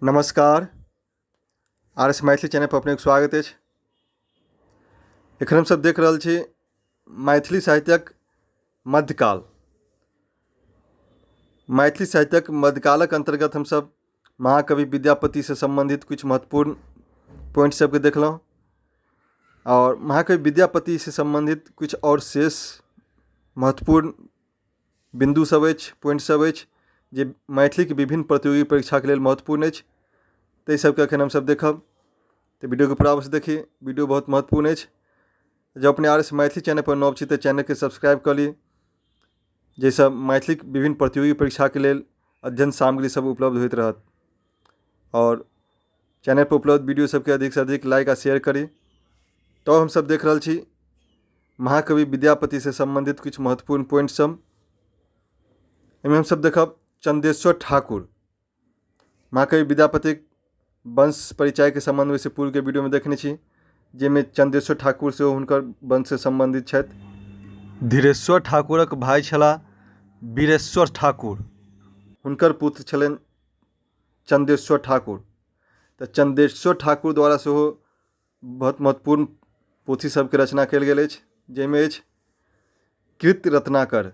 नमस्कार, R S Maithili channel पर अपनेके स्वागत अछि। एखन हमसभ देख रहल छी मैथिली साहित्यक मध्यकाल। मैथिली साहित्यक मध्यकालक अन्तर्गत हमसभ महाकवि विद्यापतिसँ सम्बन्धित किछु महत्वपूर्ण पॉइंट सभके देखलहुँ आओर महाकवि विद्यापतिसँ सम्बन्धित किछु आओर शेष महत्वपूर्ण बिन्दु सब अछि, पॉइंट सब अछि जे मैथिलीके विभिन्न प्रतियोगी परीक्षाके लेल महत्वपूर्ण अछि। ताहि सबके एखन हमसब देखब। तऽ वीडियोके पूरा अवश्य देखी, वीडियो बहुत महत्वपूर्ण अछि। जँ अपने आर एस मैथिली चैनलपर नव छी तऽ चैनलके सब्सक्राइब कऽ ली, जाहिसँ मैथिलीके विभिन्न प्रतियोगी परीक्षाके लेल अध्ययन सामग्री सब उपलब्ध होइत रहत। आओर चैनलपर उपलब्ध वीडियो सबके अधिकसँ अधिक लाइक आओर शेयर करी। तऽ हमसब देख रहल छी महाकवि विद्यापतिसँ सम्बन्धित किछु महत्वपूर्ण पॉइंट सब। एहिमे हमसब देखब चन्देश्वर ठाकुर महाकवि विद्यापतिक वंश परिचयके सम्बन्धमे से पूर्वके वीडियोमे देखने छी, जाहिमे चन्देश्वर ठाकुर सेहो हुनकर वंशसँ सम्बन्धित छथि। धीरेश्वर ठाकुरक भाय छलाह वीरेश्वर ठाकुर, हुनकर पुत्र छलनि चन्देश्वर ठाकुर। तऽ चन्देश्वर ठाकुर द्वारा सेहो बहुत महत्वपूर्ण पोथी सबके रचना कयल गेल अछि, जाहिमे अछि कृत रत्नाकर।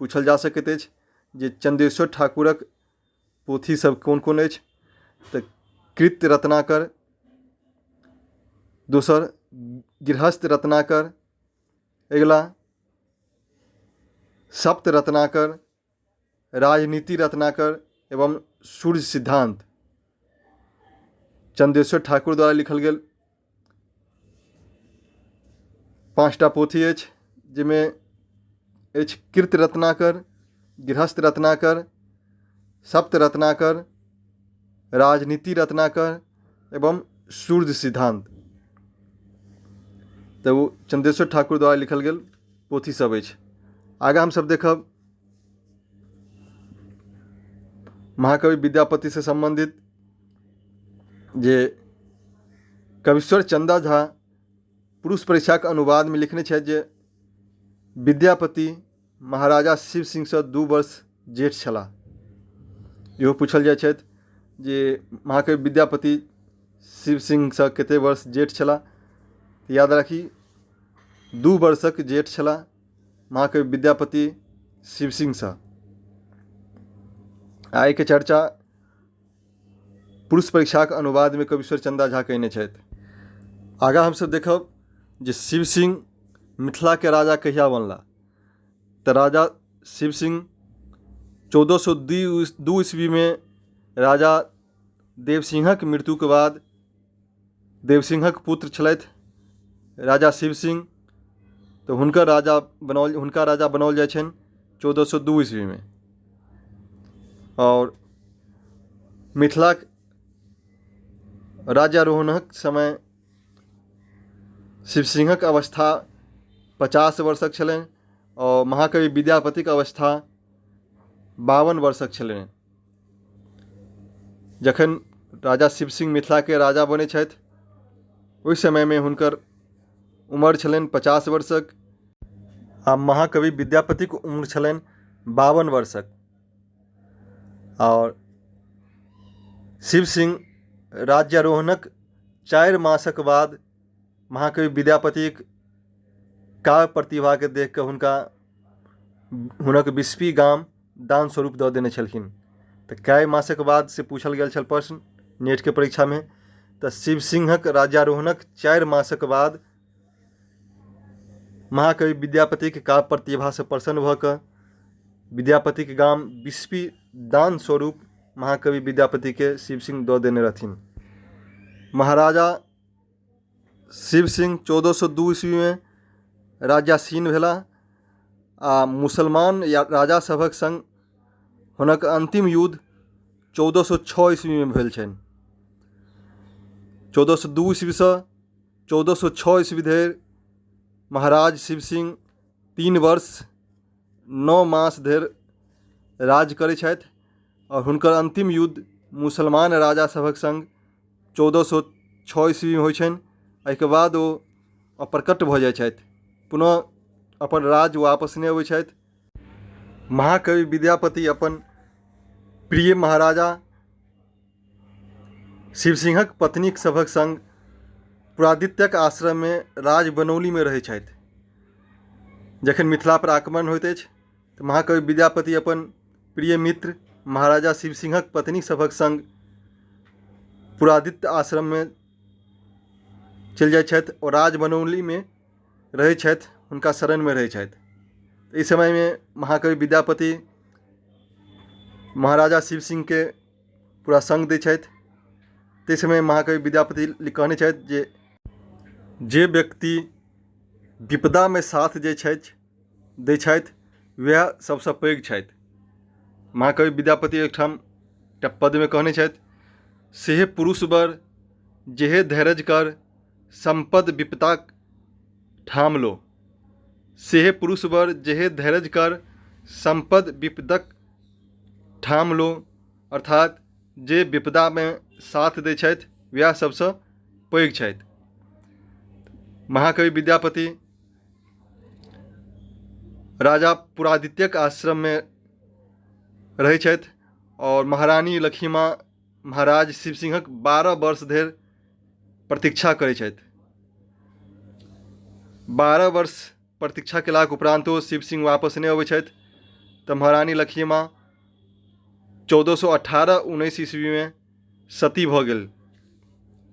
पूछल जा सकैत अछि जे चन्देश्वर ठाकुरक पोथी सब कोन कोन अछि, तऽ कृत रत्नाकर, दोसर गृहस्थ रत्नाकर, अगिला सप्त रत्नाकर, राजनीति रत्नाकर एवं सूर्य सिद्धांत। चंदेश्वर ठाकुर द्वारा लिखल गेल 5टा पोथी अछि, जाहिमे अछि कृत रत्नाकर, गृहस्थ रत्नाकर, सप्त रत्नाकर, राजनीति रत्नाकर एवं सूर्य सिद्धांत। तऽ ओ चंदेश्वर ठाकुर द्वारा लिखल गेल पोथी सब अछि। आगाँ हमसब देखब महाकवि विद्यापतिसँ सम्बन्धित जे कवीश्वर चन्दा झा पुरुष परीक्षाक अनुवादमे लिखने छथि जे विद्यापति महाराजा शिव सिंहसँ 2 वर्ष जेठ छलाह। इहो पूछल जाइ छथि जे महाकवि विद्यापति शिव सिंहसँ कतेक वर्ष जेठ छलाह। याद राखी, 2 वर्षक जेठ छलाह महाकवि विद्यापति शिव सिंहसँ। आ एहिके चर्चा पुरुष परीक्षाक अनुवादमे कवीश्वर चन्दा झा कयने छथि। आगाँ हमसब देखब जे शिव सिंह मिथिलाके राजा कहिया बनला। तऽ राजा शिव सिंह 1402 ईस्वीमे राजा देवसिंहक मृत्युके बाद देवसिंहक पुत्र छलथि राजा शिव सिंह, तऽ हुनकर राजा बनाओल हुनका राजा बनाओल जाइ छनि 1402 ईस्वीमे। आओर मिथिलाक राज्यारोहणक समय शिव सिंहक अवस्था 50 वर्षक छलनि आओर महाकवि विद्यापतिक अवस्था 52 वर्षक छलनि। जखन राजा शिव सिंह मिथिलाके राजा बनै छथि ओहि समयमे हुनकर उमर छलनि 50 वर्षक आ महाकवि विद्यापतिक उम्र छलनि 52 वर्षक। आओर शिव सिंह राज्यारोहणक 4 मासक बाद महाकवि विद्यापतिक काव्य प्रतिभाके देख कऽ हुनका हुनक बिस्फी गाम दान स्वरूप दऽ देने छलखिन। तऽ कए मासक बाद से पूछल गेल छल प्रश्न नेटके परीक्षामे, तऽ शिव सिंहक राज्यारोहणक 4 मासक बाद महाकवि विद्यापतिक काव्य प्रतिभासँ प्रसन्न भऽ कऽ विद्यापतिक गाम बिस्फी दान स्वरूप महाकवि विद्यापतिके शिव सिंह दऽ देने रहथिन। महाराजा शिव सिंह 1402 ईस्वीमे राज्यासीन भेलाह आ मुसलमान या राजा सभक सङ्ग हुनक अन्तिम युद्ध 1406 ईस्वीमे भेल छनि। 1402 ईस्वीसँ 1406 ईस्वी धरि महाराज शिव सिंह 3 वर्ष 9 मास धरि राज करै छथि आओर हुनकर अन्तिम युद्ध मुसलमान राजा सभक सङ्ग 1406 ईस्वीमे होइ छनि। एहिके बाद ओ अप्रकट भऽ जाइ छथि, पुनः अपन राज वापस नहि अबै छथि। महाकवि विद्यापति अपन प्रिय महाराजा शिव सिंहक पत्नीक सभक सङ्ग पुरादित्यक आश्रममे राजबनौलीमे रहै छथि। जखन मिथिला पर आक्रमण होइत अछि तऽ महाकवि विद्यापति अपन प्रिय मित्र महाराजा शिव सिंहक पत्नी सभक सङ्ग पुरादित्य आश्रममे चलि जाइ छथि ओ राजबनौलीमे रहै छथि, हुनका शरणमे रहै छथि। एहि समयमे महाकवि विद्यापति महाराजा शिव सिंहके पूरा सङ्ग दै छथि। ताहि समय महाकवि विद्यापति कहने छथि जे जे व्यक्ति विपदामे साथ जे छथि दै छथि वएह सभसँ पैघ छथि। महाकवि विद्यापति एकठाम एकटा पदमे कहने छथि, सेहे पुरुष बर जेहे धैरज कर सम्पद विपदाक ठाम लो। सेहे पुरुष बर जेहे धैरज कर सम्पद विपदक ठाम लो, अर्थात जे विपदामे साथ दै छथि वएह सभसँ पैघ छथि। महाकवि विद्यापति राजा पुरादित्यक आश्रममे रहै छथि आओर महारानी लखिमा महाराज शिव सिंहक 12 वर्ष धरि प्रतीक्षा करै छथि। 12 वर्ष प्रतीक्षा केलाक उपरान्तो शिव सिंह वापस नहि अबै छथि तऽ महारानी लखिमा 1418-19 ईस्वीमे सती भऽ गेल।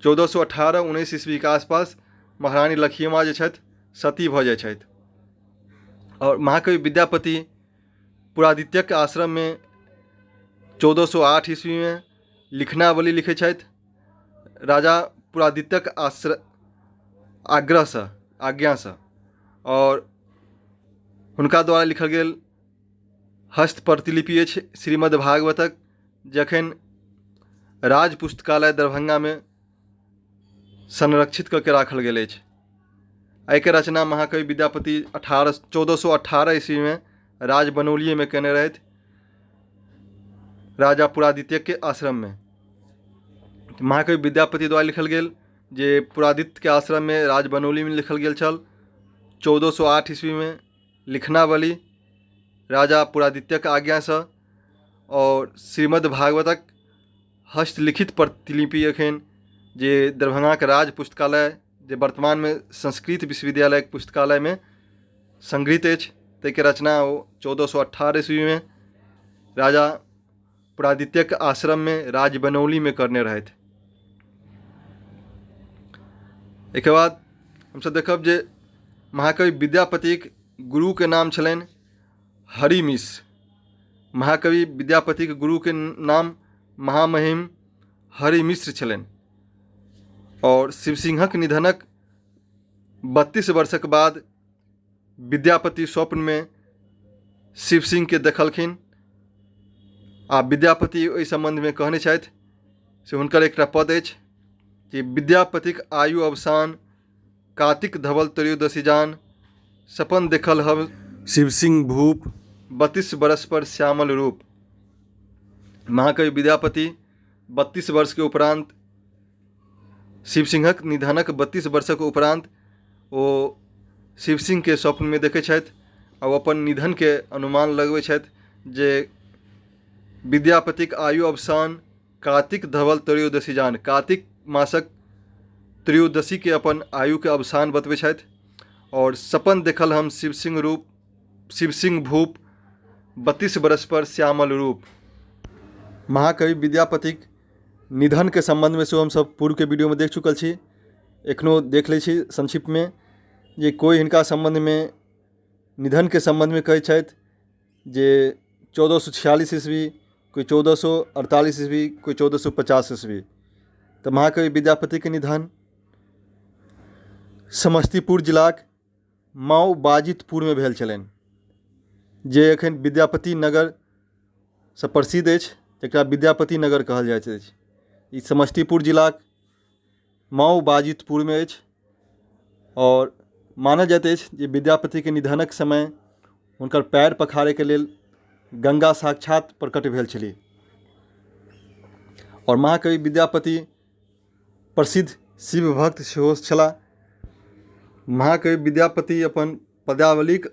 1418-19 ईस्वीके आसपास महारानी लखिमा जे छथि सती भऽ जाइ छथि। आओर महाकवि विद्यापति पुरादित्यक आश्रममे 1408 ईस्वीमे लिखनावली लिखै छथि राजा पुरादित्यक आश्र आग्रहसँ आज्ञासँ, आओर हुनका द्वारा लिखल गेल हस्त प्रतिलिपि अछि श्रीमद् भागवतक, जखन राज पुस्तकालय दरभंगामे संरक्षित कऽ के राखल गेल अछि। एहिके रचना महाकवि विद्यापति 1418 ईस्वीमे राज बनौलिएमे कयने रहथि राजा पुरादित्यके आश्रममे। महाकवि विद्यापति द्वारा लिखल गेल जे पुरादित्यके आश्रममे राज बनौलीमे लिखल गेल छल 1408 ईस्वीमे लिखनावली राजा पुरादित्यक आज्ञासँ, आओर श्रीमद् भागवतक हस्तलिखित प्रतिलिपि एखन जे दरभंगाके राज पुस्तकालय जे वर्तमानमे संस्कृत विश्वविद्यालयके पुस्तकालयमे संगृहीत अछि ताहिके रचना ओ 1418 ईस्वीमे राजा पुरादित्यक आश्रममे राज बनौलीमे करने रहथि। एहिके बाद हमसब देखब जे महाकवि विद्यापतिक गुरुके नाम छलनि हरि मिश्र। महाकवि विद्यापतिक गुरुके नाम महामहिम हरि मिश्र छलनि। आओर शिव सिंहक निधनक 32 वर्षक बाद विद्यापति स्वप्नमे शिव सिंहके देखलखिन आ विद्यापति ओहि सम्बन्धमे कहने छथि से हुनकर एकटा पद अछि कि विद्यापतिक आयु अवसान कातिक धवल त्रयोदशी जान सपन देखल हम शिव सिंह भूप 32 बरस पर श्यामल रूप। महाकवि विद्यापति 32 वर्षके उपरान्त शिव सिंहक निधनक 32 वर्षक उपरान्त ओ शिव सिंहके स्वप्नमे देखै छथि आ ओ अपन निधनके अनुमान लगबै छथि जे विद्यापतिक आयु अवसान कातिक धवल त्रयोदशी जान, कातिक मासक त्रयोदशीके अपन आयुके अवसान बतबै छथि। आओर सपन देखल हम शिव सिंह रूप शिव सिंह भूप 32 बरस पर श्यामल रूप। महाकवि विद्यापतिक निधनके सम्बन्धमे सेहो हमसभ पूर्वके वीडियोमे देख चुकल छी, एखनो देख लै छी संक्षिप्तमे जे कोइ हिनका सम्बन्धमे निधनके सम्बन्धमे कहै छथि जे 1446 ईस्वी, कोइ 1448 ईस्वी, कोइ 1450 ईस्वी। तऽ महाकवि विद्यापतिके निधन समस्तीपुर जिलाक माउ बाजितपुरमे भेल छलनि, जे एखन विद्यापति नगरसँ प्रसिद्ध अछि, जकरा विद्यापति नगर कहल जाइत अछि। ई समस्तीपुर जिलाक माउ बाजितपुरमे अछि आओर मानल जाइत अछि जे विद्यापतिके निधनक समय हुनकर पएर पखारैके लेल गङ्गा साक्षात प्रकट भेल छलीह। आओर महाकवि विद्यापति प्रसिद्ध शिव भक्त सेहो छलाह। महाकवि विद्यापति अपन पदावलीक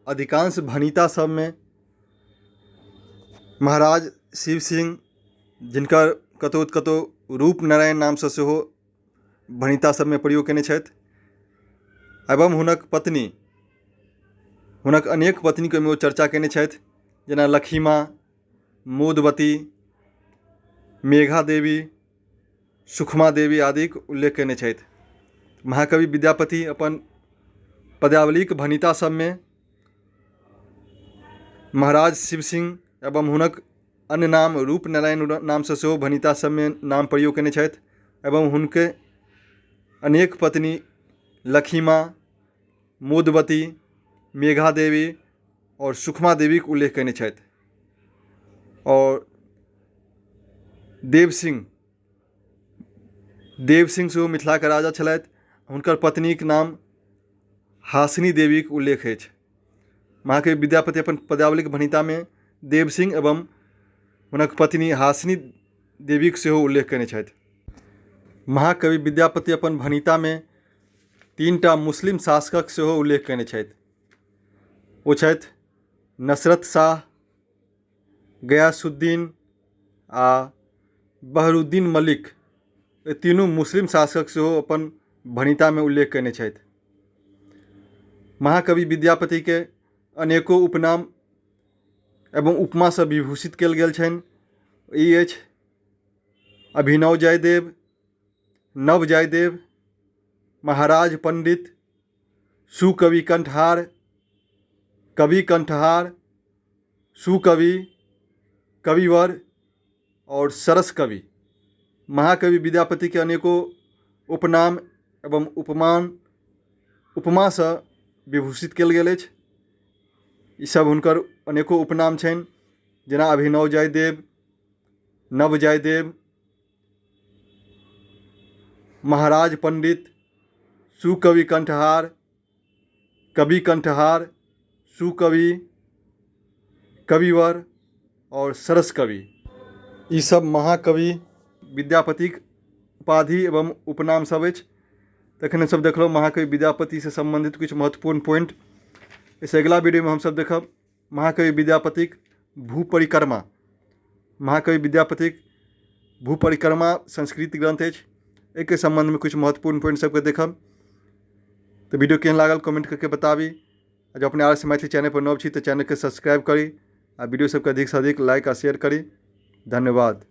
अधिकांश भणिता सबमे महाराज शिव सिंह, जिनकर कतहु कतहु रूप नारायण नामसँ सेहो भणिता सभमे प्रयोग कयने छथि। एवं हुनक पत्नी, हुनक अनेक पत्नीके ओहिमे ओ चर्चा कयने छथि, जेना लखिमा, मोदवती, मेघा देवी, सुखमा देवी आदिक उल्लेख कयने छथि। महाकवि विद्यापति अपन पदावलीक भणिता सभमे महाराज शिव सिंह एवं हुनक अन्य नाम रूप नारायण नामसँ सेहो भणिता सभमे नाम प्रयोग कयने छथि एवं हुनके अनेक पत्नी लखिमा, मोदवती, मेघा देवी आओर सुखमा देवीक उल्लेख कयने छथि। आओर देव सिंह, देव सिंह सेहो मिथिलाके राजा छलथि। हुनकर पत्नीक नाम हासिनी देवीक उल्लेख अछि। महाकवि विद्यापति अपन पदावलीक भणितामे देव सिंह एवं हुनक पत्नी हासिनी देवीक सेहो उल्लेख कयने छथि। महाकवि विद्यापति अपन भणितामे 3टा मुस्लिम शासकक सेहो उल्लेख कयने छथि। ओ छथि नसरत शाह, गयासुद्दीन आ बहरुद्दीन मलिक। एहि तीनू मुस्लिम शासकक सेहो अपन भणितामे उल्लेख कयने छथि। महाकवि विद्यापतिके अनेको उपनाम एवं उपमासँ विभूषित कयल गेल छनि। ई अछि अभिनव जयदेव, नव जयदेव, महाराज पंडित, सुकवि कंठहार, कवि कंठहार, सुकवि, कविवर और सरस कवि। महाकवि विद्यापति के अनेको उपनाम एवं उपमान उपमासँ विभूषित कयल गेल अछि। ईसभ हुनकर अनेको उपनाम छनि, जेना अभिनव जयदेव, नव जयदेव, महाराज पंडित, सुकवि कंठहार, कवि कंठहार, सुकवि, कविवर और सरस कवि। ईसभ महाकवि विद्यापतिक उपाधि एवं उपनाम सब अछि। तखन हमसभ देखलहुँ महाकवि विद्यापतिसँ सम्बन्धित किछु महत्वपूर्ण पॉइंट। एहिसँ अगिला वीडियोमे हमसभ देखब महाकवि विद्यापतिक भूपरिक्रमा। महाकवि विद्यापतिक भूपरिक्रमा संस्कृत ग्रंथ अछि। एहिके सम्बन्धमे किछु महत्वपूर्ण पॉइंट सबके देखब। तऽ वीडियो केहन लागल कमेंट करके बताबी। आ जँ अपने आर एस मैथिली चैनल पर नव छी तऽ चैनलके सब्सक्राइब करी आ वीडियो सबके अधिकसँ अधिक लाइक आ शेयर करी। धन्यवाद।